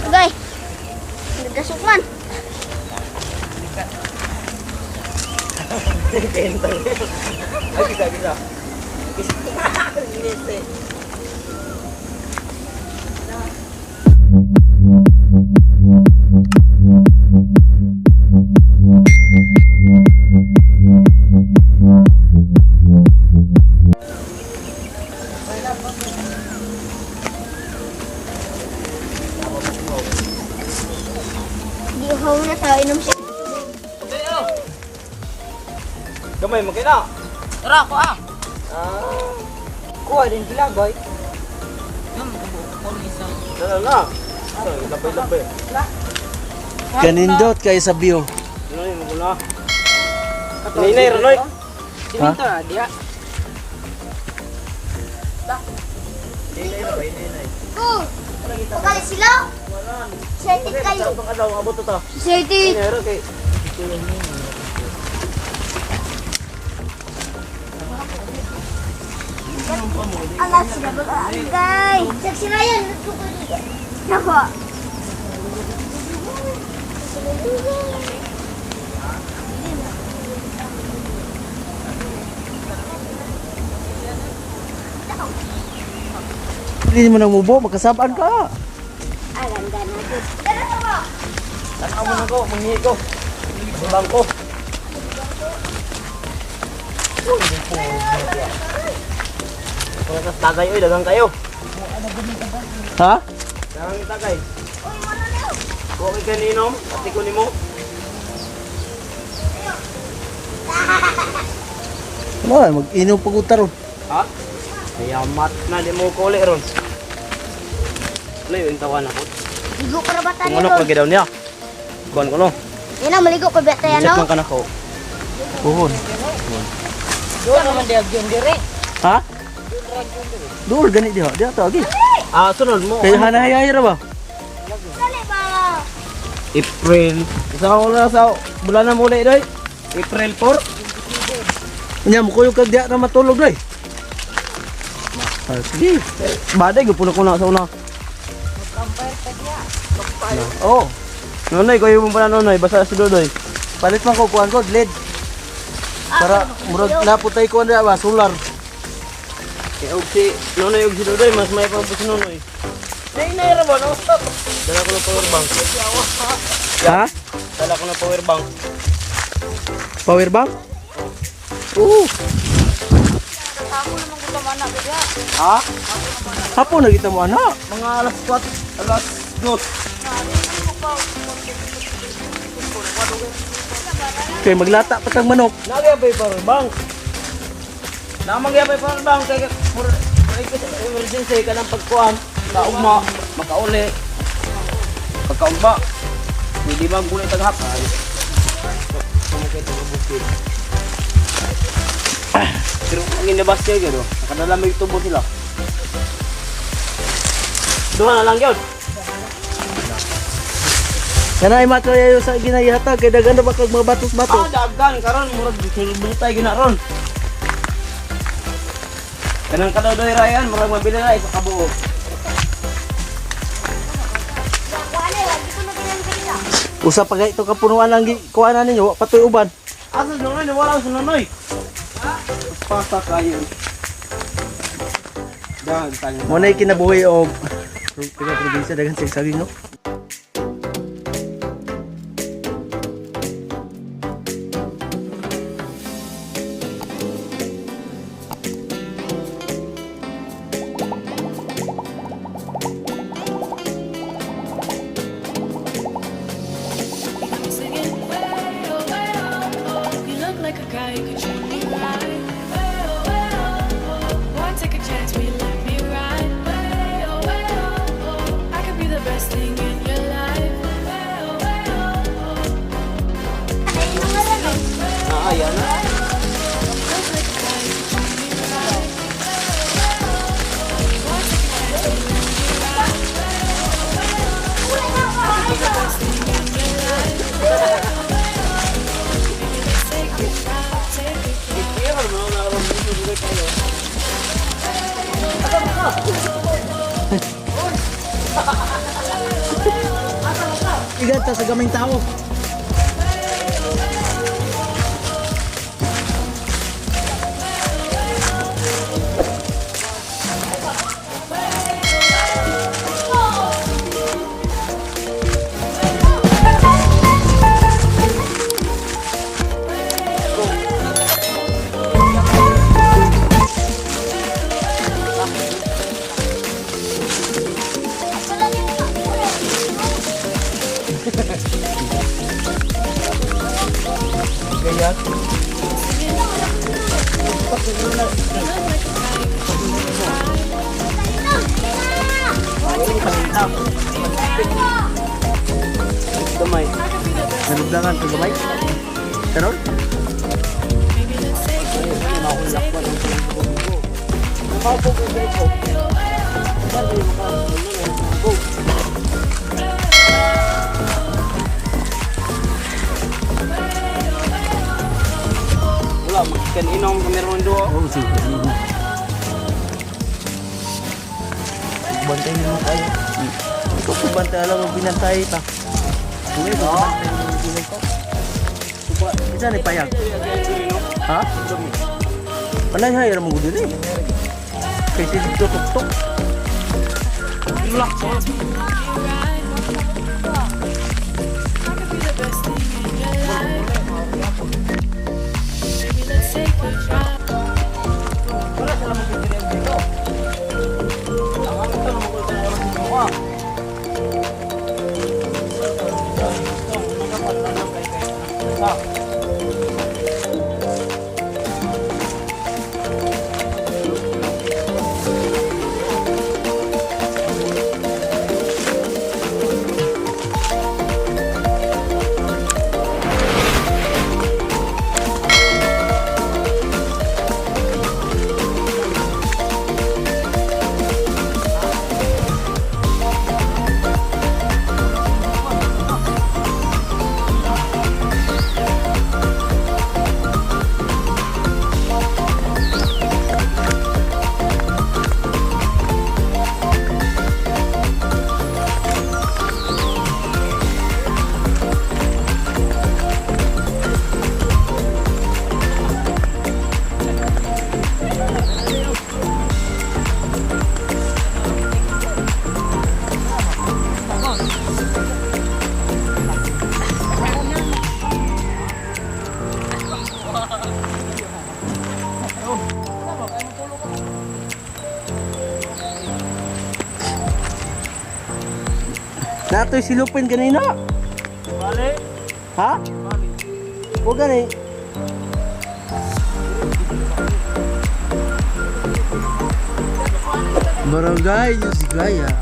Agay. Nagdasok man. Ay, bisa, bisa. Ngisi. Di ko na tao inom siya. Gamay mo kina. Tara, ko ah. Ah. Kuha din sila, boy. Yung kabuo ko isa. Na na. Ano, labay-labay. Kanindot kay sa view. Ano yun, mo na. Inay, Ranoy. Siminto na diha. Inay, inay, inay. Go! Pagkali sila. Excited kayo. Sa pang adlaw, abot to ta. Excited. Inay, kay. Alas sila bagay. Sexy na yan. Nako. Hindi mo nang mubo, magkasabaan ka. Alam na na. Tara ba? Tanaw mo na ko, manghi ko. Bangko. Kung tagay, oy, dagang kayo. Ha? Dagang tagay. Uy, wala na. Kuha kay kaninom, pati ko nimo. Wala, mag-inom pag utaron. Ha? Ayamat na, di mo ko uli ron. Ano yung tawan ako? Ligo ka na ba Kung tayo ano, ron? pag daw niya. Kuhan ko no. Yan na, maligo ka ba tayo Chat no? man ka na ko. Puhon. Doon naman diha gyud dire. Ha? Dool gani diha, diha ta agi. Ah, sunod mo. Kay hanay ra ba? Dali ba? April. Sa ako na sa bulan na muli doy. April 4. Unya mo kuyog kag diha na matulog doy. Ah, sige. Eh, baday gyud puno ko na sa una. Magkampire pa diha. Oh, Nonoy, kuyo mo pala nonoy, basta si Dodoy. palit man ko kuan ko LED. Para murag naputay ko na ba solar. Kay og si Nonoy og si Dodoy, mas may pa po si Nonoy. Nay nay ra ba no? Stop. Dala ko ng power bank. Ha? Dala ko ng power bank. Power bank? Oo. Ako naman ko tama diha. Ha? Hapon na kita mo ana. Mga alas 4, alas 2. Kay maglata pa tang manok. Nagya pa power bank. Namang gyapay power bank kay for emergency ka ng pagkuan, kaugma, makauli. Pagkaugma. Hindi ba gulay taghap? Pero ang inabas siya gyud oh. Nakadala may tubo sila. Duha na lang gyud. Kanay makayayo sa ginayihatag kay daghan na ba kag mga batos-batos. Ah, daghan karon murag bultay gina ron. Kanang kadadoy rayan murag mabili na isa ka buo. Wala, lagi ko na ginang Usa pa kay ito kapunuan ang kuan na ninyo, wa pa to'y uban. Asa si Nonoy? Nawala si Nonoy. Pasa kayo. Dahan tayo. Mo na kinabuhi og taga probinsya daghan sa saging no. I'm singing, way oh, way oh, oh. You look like a guy who could treat me right. Way oh, way oh, oh. Why take a chance? Will you let me ride? Way oh, way oh, oh. I could be the best thing in your life. Way oh, way oh, oh. Ah, ayan na. Look like a guy who could treat me right. Way oh, way oh, oh. Why take a chance? Will you let me ride? Way oh, way oh, oh. I could be the best thing in your life. Way oh, way oh, oh. Baby, let's take a drive, take a drive. Kaya ka naman na ron dito dito kayo. Igata sa gamay tao. Gayat. Gamay. Nalugdangan sa gamay. Karon? Maybe let's take a drive. Wala, magkaninong meron duo. Oo, sige. Bantay nimo kayo. Ikaw po bantay alam mo binantay ta. Kuya, ikaw bantay mo binantay. Isa ni payag. Ha? Walay hay ra mo gud diri. Kay si dito tuktok. Chance will you let me ride? I could be the best thing in your life. Maybe let's take a drive. Wala sila magpipilian dito. Ang ito na magulta na lang sa Natoy silupin kanina. Bale. Ha? Huwag gani. Barangay Yusigaya.